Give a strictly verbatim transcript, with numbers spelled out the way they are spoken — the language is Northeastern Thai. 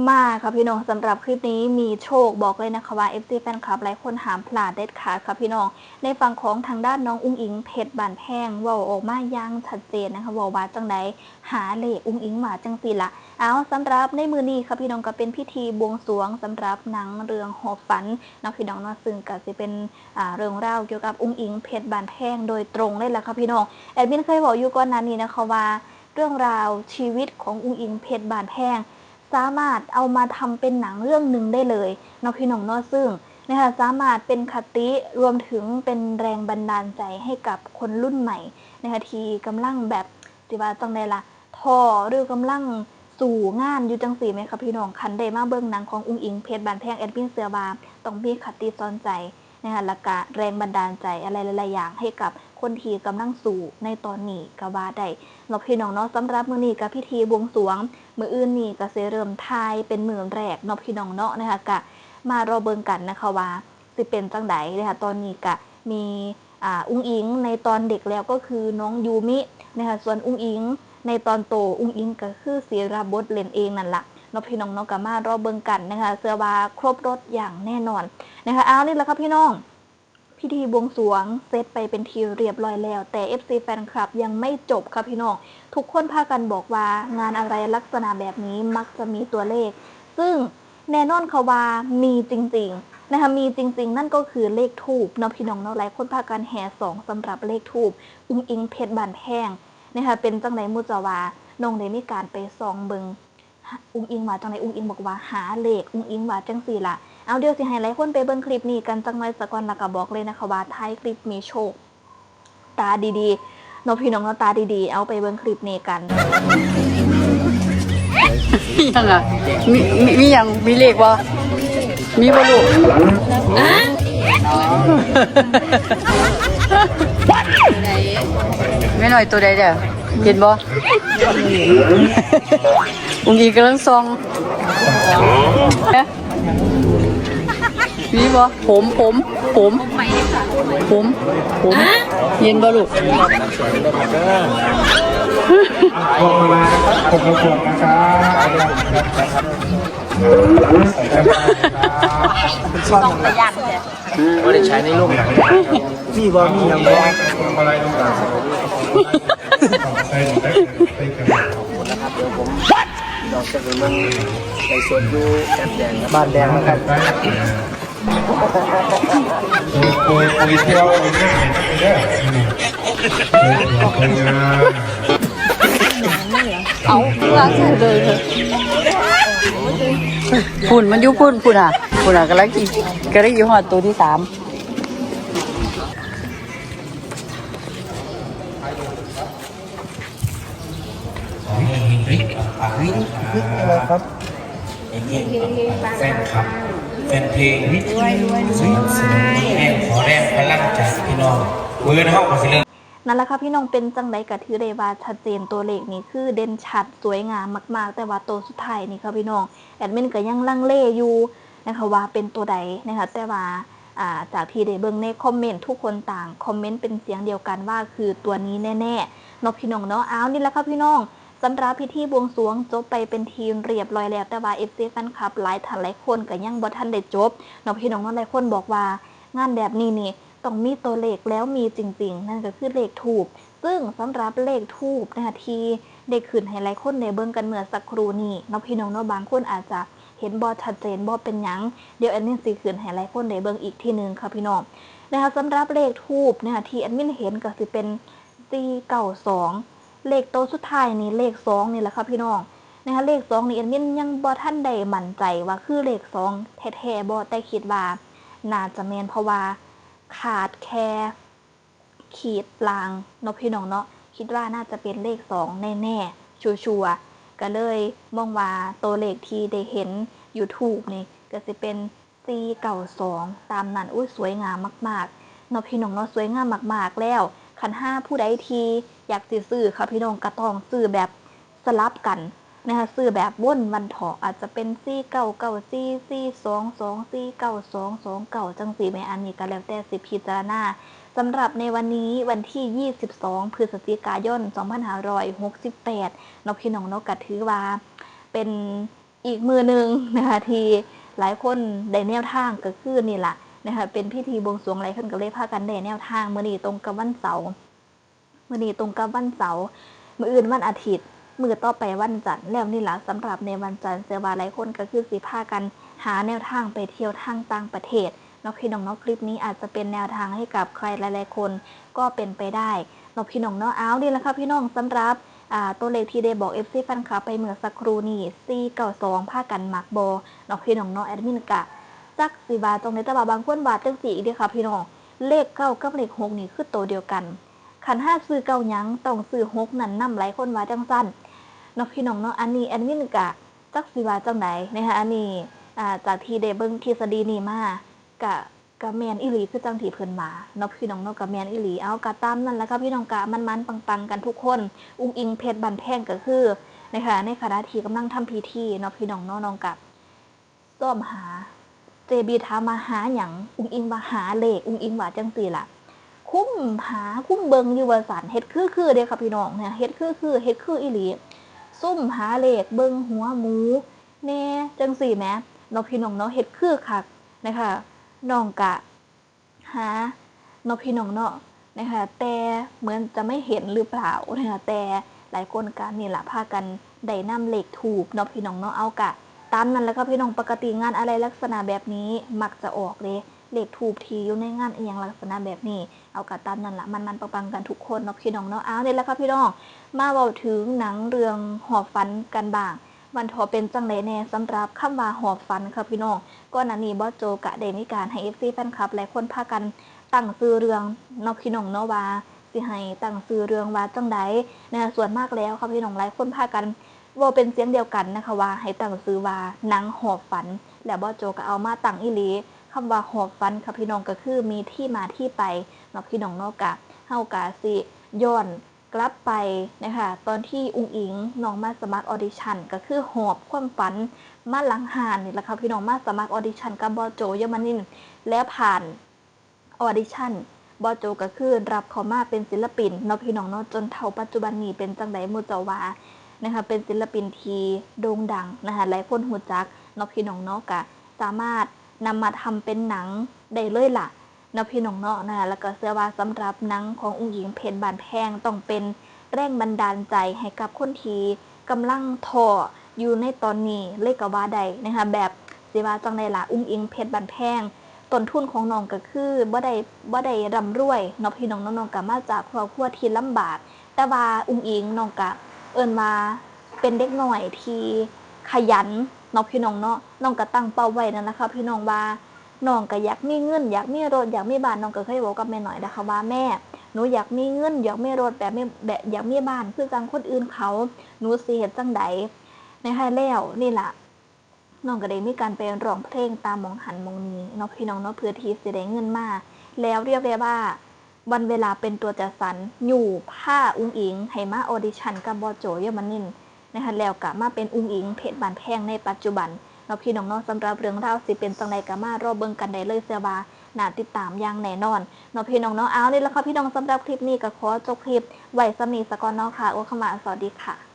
มาค่ะพี่น้อง สำหรับคลิปนี้มีโชค บอกเลยนะคะว่า เอฟซี แฟนคลับหลายคนห้ามพลาดเด็ดขาดค่ะพี่น้อง ในฝั่งของทางด้านน้องอุ๋งอิ๋งเพชรบ้านแพง เว้าออกมาอย่างชัดเจนนะคะ เว้าว่าจั่งใด หาเลขอุ๋งอิ๋งว่าจั่งซี้ละ เอา สำหรับในมื้อนี้ค่ะพี่น้อง ก็เป็นพิธีบวงสรวงสำหรับหนังเรื่องหอบฝันเนาะพี่น้องเนาะ ซึ่งก็สิเป็น อ่า เรื่องราวเกี่ยวกับอุ๋งอิ๋งเพชรบ้านแพงโดยตรงเลยล่ะค่ะพี่น้อง แอดมินเคยบอกอยู่ก่อนหน้านี้นะคะว่า เรื่องราวชีวิตของอุ๋งอิ๋งเพชรบ้านแพง สามารถเอามาทำเป็นหนังเรื่องหนึ่งได้เลยเนาะพี่น้องเนาะ ซึ่งนะคะ สามารถเป็นคติรวมถึงเป็นแรงบันดาลใจให้กับคนรุ่นใหม่นะคะ ที่กำลังแบบ สิว่าจั่งใดล่ะ ท้อหรือกำลังสู้งานอยู่จั่งซี้แหมคะพี่น้อง คันได้มาเบิ่งหนังของอุ๋งอิ๋งเพชรบ้านแพง แอดมินเชื่อว่าต้องมีคติสอนใจนะคะ แล้วก็แรงบันดาลใจอะไรหลายๆอย่างให้กับคนที่กำลังสู้ในตอนนี้ก็ว่าได้เนาะพี่น้องเนาะ สำหรับมื้อนี้ก็พิธีบวงสรวง มื้ออื่นนี้ก็สิเริ่มถ่ายเป็นมื้อแรกเนาะพี่น้องเนาะนะคะ ก็มารอเบิ่งกันนะคะว่าสิเป็นจั่งใดนะคะ ตอนนี้ก็มี อ่า อุ๋งอิ๋งในตอนเด็กแล้วก็คือน้องยูมินะคะ ส่วนอุ๋งอิ๋งในตอนโต อุ๋งอิ๋งก็คือสิรับบทเล่นเองนั่นล่ะเนาะพี่น้องเนาะ ก็มารอเบิ่งกันนะคะ เชื่อว่าครบรสอย่างแน่นอนนะคะ เอา นี่แหละค่ะพี่น้อง พิธีบวงสรวงเสร็จไปเป็นที่เรียบร้อยแล้ว แต่ เอฟซี แฟนคลับยังไม่จบค่ะพี่น้อง ทุกคนพากันบอกว่างานอะไรลักษณะแบบนี้มักจะมีตัวเลข ซึ่งแน่นอนค่ะว่ามีจริงๆนะคะ มีจริงๆ นั่นก็คือเลขธูปเนาะพี่น้องเนาะ หลายคนพากันแห่ส่องสำหรับเลขธูปอุ๋งอิ๋งเพชรบ้านแพงนะคะ เป็นจั่งใดหมู่เจ้าว่า น้องได้มีการไปส่องเบิ่ง อุ๋งอิ๋งว่าจั่งใด อุ๋งอิ๋งบอกว่าหาเลข อุ๋งอิ๋งว่าจั่งซี้ล่ะ เอา เดี๋ยวสิให้หลายคนไปเบิ่งคลิปนี้กันจักหน่อยซะก่อน แล้วก็บอกเลยนะคะว่าท้ายคลิปมีโชค ตาดีๆเนาะพี่น้องเนาะ ตาดีๆ เอาไปเบิ่งคลิปนี้กัน ยังอ่ะ มี มี มีหยัง มีเลขบ่ มีบ่ลูก แม่น้อยตัวใดเด้อ เห็นบ่ อุ๋งอิ๋งกำลังส่อง มีบ่ ผม ผม ผม ผม ผม เห็นบ่ลูก พวงมาลัยนะครับ ผมละพวงนะครับ ใส่กันไปนะครับ ส่องระยะ บ่ได้ใช้ในโรงหนัง มีบ่ มีหยังบ่ พวงมาลัยต่างๆ ใส่หมดได้ ใส่กัน นะครับ เดี๋ยวผม พี่น้องจะไปเบิ่งไลฟ์สดอยู่แอปแดงครับ บ้านแดงนะครับ โอ้ยโอ้ยโอ้ยเที่ยวโอ้ยหน้าเห็นไหมเนี่ย โอ้ยโอ้ยโอ้ยงาม เอาเพื่อใส่เลยเถอะ พุ่นมันอยู่พุ่น พุ่นอ่ะ พุ่นอ่ะ กำลังกิน กำลังอยู่ฮอดตัวที่สาม ขอให้เฮงๆริกปังๆ เฮงๆ ครับ เฮงๆปังๆ แฟนคลับ แฟนเพลง รวยๆ รวยๆ สนับสนุนแรง ขอแรงพลังจากพี่น้อง เพื่อนเฮาก็สิเริ่ม นั่นแหละค่ะพี่น้อง เป็นจั่งใดก็ถือได้ว่าชัดเจน ตัวเลขนี่คือเด่นชัด สวยงามมากๆ แต่ว่าตัวสุดท้ายนี่ค่ะพี่น้อง แอดมินก็ยังลังเลอยู่นะคะว่าเป็นตัวใดนะคะ แต่ว่า อ่า จากที่ได้เบิ่งในคอมเมนต์ ทุกคนต่างคอมเมนต์เป็นเสียงเดียวกันว่าคือตัวนี้แน่ๆ เนาะพี่น้องเนาะ เอา นี่แหละค่ะพี่น้อง สำหรับพิธีบวงสรวงจบไปเป็นที่เรียบร้อยแล้ว แต่ว่า เอฟซี แฟนคลับหลายท่านหลายคนก็ยังบ่ทันได้จบเนาะพี่น้องเนาะ หลายคนบอกว่างานแบบนี้นี่ต้องมีตัวเลขแล้วมีจริงๆ นั่นก็คือเลขธูป ซึ่งสำหรับเลขธูปนะคะ ที่ได้ขึ้นให้หลายคนได้เบิ่งกันเมื่อสักครู่นี้เนาะพี่น้องเนาะ บางคนอาจจะเห็นบ่ชัดเจน บ่เป็นหยัง เดี๋ยวแอดมินสิขึ้นให้หลายคนได้เบิ่งอีกทีหนึ่งค่ะพี่น้องนะคะ สำหรับเลขธูปนะคะ ที่แอดมินเห็นก็สิเป็น สี่เก้าสอง เลขโตสุดท้ายนี่เลขสองนี่แหละค่ะพี่น้องนะคะ เลขสองนี่แอดมินยังบ่ทันได้มั่นใจว่าคือเลขสองแท้ๆบ่ แต่คิดว่าน่าจะแม่น เพราะว่าขาดแค่ขีดล่างเนาะพี่น้องเนาะ คิดว่าน่าจะเป็นเลขสองแน่ๆ ชัวร์ๆ ก็เลยมองว่าตัวเลขที่ได้เห็นอยู่ธูปนี่ก็สิเป็น สี่เก้าสอง ตามนั้น อุ้ย สวยงามมากๆ เนาะพี่น้องเนาะ สวยงามมากๆ แล้ว คันหากผู้ใดที่อยากสิซื้อค่ะพี่น้อง ก็ต้องซื้อแบบสลับกันนะคะ ซื้อแบบวนวันเถาะ อาจจะเป็น สี่เก้าเก้าสี่ สี่สองสอง สี่เก้าสอง สองเก้า จั่งซี้แหม อันนี้ก็แล้วแต่สิพิจารณา สำหรับในวันนี้วันที่ ยี่สิบสอง พฤศจิกายน สองพันห้าร้อยหกสิบแปด เนาะพี่น้องเนาะ ก็ถือว่าเป็น อีกมื้อหนึ่งนะคะ ที่หลายคนได้แนวทางก็คือนี่ล่ะนะคะ เป็นพิธีบวงสรวง หลายคนก็เลยพากันได้แนวทาง มื้อนี้ตรงกับวันเสาร์ มื้อนี้ตรงกับวันเสาร์ มื้ออื่นวันอาทิตย์ มื้อต่อไปวันจันทร์ แล้วนี่ล่ะ สำหรับในวันจันทร์ เชื่อว่าหลายคนก็คือสิพากันหาแนวทางไปเที่ยวทางต่างประเทศเนาะพี่น้องเนาะ คลิปนี้อาจจะเป็นแนวทางให้กับใครหลายๆคนก็เป็นไปได้เนาะพี่น้องเนาะ เอานี่แหละค่ะพี่น้อง สำหรับ อ่า ตัวเลขที่ได้บอก เอฟซี แฟนคลับไปเมื่อสักครู่นี้ สี่เก้าสอง พากันมักบ่เนาะพี่น้องเนาะ แอดมินกะจักสิว่าจั่งใด แต่ว่าบางคนว่าจั่งซี้อีกเด้อค่ะพี่น้อง เลขเก้ากับเลขหกนี่คือตัวเดียวกัน คันหาซื้อเก้าหยังต้องซื้อหกนั่นนำ หลายคนว่าจั่งซั้นเนาะพี่น้องเนาะ อันนี้แอดมินกะจักสิว่าจั่งใดนะคะ อันนี้ อ่า จากที่ได้เบิ่งทฤษฎีนี้มา กะ กะแม่นอีหลีคือจั่งที่เพิ่นว่าเนาะพี่น้องเนาะ กะแม่นอีหลี เอากะตามนั่นล่ะค่ะพี่น้อง กะมันๆปังๆกันทุกคน อุ๋งอิ๋งเพชรบ้านแพงก็คือนะคะ ในขณะที่กำลังทำพิธีเนาะพี่น้องเนาะ น้องกะซ้อมหา เจบีถามว่าหาหยัง อุ๋งอิ๋งว่าหาเลข อุ๋งอิ๋งว่าจั่งซี้ล่ะ คุ้มหาคุ้มเบิ่งอยู่ว่าซั่น เฮ็ดคือๆเด้อค่ะพี่น้อง เนี่ย เฮ็ดคือๆ เฮ็ดคืออีหลี ซุ่มหาเลขเบิ่งหัวหมูแหน่จั่งซี้แหมเนาะพี่น้องเนาะ เฮ็ดคือคักนะคะ น้องกะหาเนาะพี่น้องเนาะนะคะ แต่เหมือนจะไม่เห็นหรือเปล่านะคะ แต่หลายคนกะนี่ล่ะ พากันได้นำเลขธูปเนาะพี่น้องเนาะ เอากะตามนั่นแหละค่ะพี่น้อง ปกติงานอะไรลักษณะแบบนี้มักจะออกเด้ เลขธูปที่อยู่ในงานอิหยังลักษณะแบบนี้ เอากะตามนั่นล่ะ มันๆปังๆกันทุกคนเนาะพี่น้องเนาะ เอานี่แหละค่ะพี่น้อง มาเว้าถึงหนังเรื่องหอบฝันกันบ้าง บัดนี้เป็นจั่งใดแหน่ สำหรับคำว่าหอบฝันค่ะพี่น้อง ก่อนหน้านี้บอสโจกะได้มีการให้ เอฟซี แฟนคลับหลายคนพากันตั้งชื่อเรื่องเนาะพี่น้องเนาะ ว่าสิให้ตั้งชื่อเรื่องว่าจั่งใดนะคะ ส่วนมากแล้วค่ะพี่น้อง หลายคนพากันเว้าเป็นเสียงเดียวกันนะคะ ว่าให้ตั้งชื่อว่าหนังหอบฝัน แล้วบอสโจกะเอามาตั้งอีหลี คำว่าหอบฝันค่ะพี่น้อง ก็คือมีที่มาที่ไปเนาะพี่น้องเนาะ กะเฮากะสิย้อนกลับไปนะคะ ตอนที่อุ๋งอิ๋งน้องมาสมัครออดิชั่น ก็คือหอบความฝันมาหลังห้านนี่แหละค่ะพี่น้อง มาสมัครออดิชั่นกับบอสโจเยอรมนินทร์ แล้วผ่านออดิชั่น บอสโจก็คือรับเข้ามาเป็นศิลปินเนาะพี่น้องเนาะ จนเท่าปัจจุบันนี้เป็นจั่งใดหมู่เจ้าว่านะคะ เป็นศิลปินที่โด่งดังนะคะ หลายคนรู้จักเนาะพี่น้องเนาะ กะสามารถนำมาทำเป็นหนังได้เลยล่ะเนาะพี่น้องเนาะนะคะ แล้วก็เชื่อว่าสำหรับหนังของอุ๋งอิ๋งเพชรบ้านแพงต้องเป็นแรงบันดาลใจให้กับคนที่กำลังท้ออยู่ในตอนนี้เลยก็ว่าได้นะคะ แบบสิว่าจั่งใดล่ะ อุ๋งอิ๋งเพชรบ้านแพง ต้นทุนของน้องก็คือบ่ได้ บ่ได้ร่ำรวยเนาะพี่น้องเนาะ น้องก็มาจากครอบครัวที่ลำบาก แต่ว่าอุ๋งอิ๋งน้องก็เอิ้นว่าเป็นเด็กน้อยที่ขยันเนาะพี่น้องเนาะ น้องก็ตั้งเป้าไว้นั่นล่ะค่ะพี่น้อง ว่าน้องก็อยากมีเงิน อยากมีรถ อยากมีบ้าน น้องก็เคยเว้ากับแม่น้อยนะคะว่า แม่ หนูอยากมีเงิน อยากมีรถ แบบมี แบบ อยากมีบ้านคือจั่งคนอื่นเขา หนูสิเฮ็ดจั่งใดนะคะ แล้วนี่ล่ะ น้องก็ได้มีการไปร้องเพลงตามหม่องหั้นหม่องนี้เนาะพี่น้องเนาะ เพื่อที่สิได้เงินมา แล้วเรียกได้ว่าวันเวลาเป็นตัวจัดสรร ยู้พาอุ๋งอิ๋งให้มาออดิชั่นกับบอสโจเยอรมนินทร์นะคะ แล้วก็มาเป็นอุ๋งอิ๋งเพชรบ้านแพงในปัจจุบันเนาะพี่น้องเนาะ สำหรับเรื่องราวสิเป็นจั่งใดก็มารอเบิ่งกันได้เลย เชื่อว่าน่าติดตามอย่างแน่นอนเนาะพี่น้องเนาะ เอานี่ล่ะค่ะพี่น้อง สำหรับคลิปนี้ก็ขอจบคลิปไว้ส่ำนี้ซะก่อนเนาะค่ะ โอ้ คำว่าสวัสดีค่ะ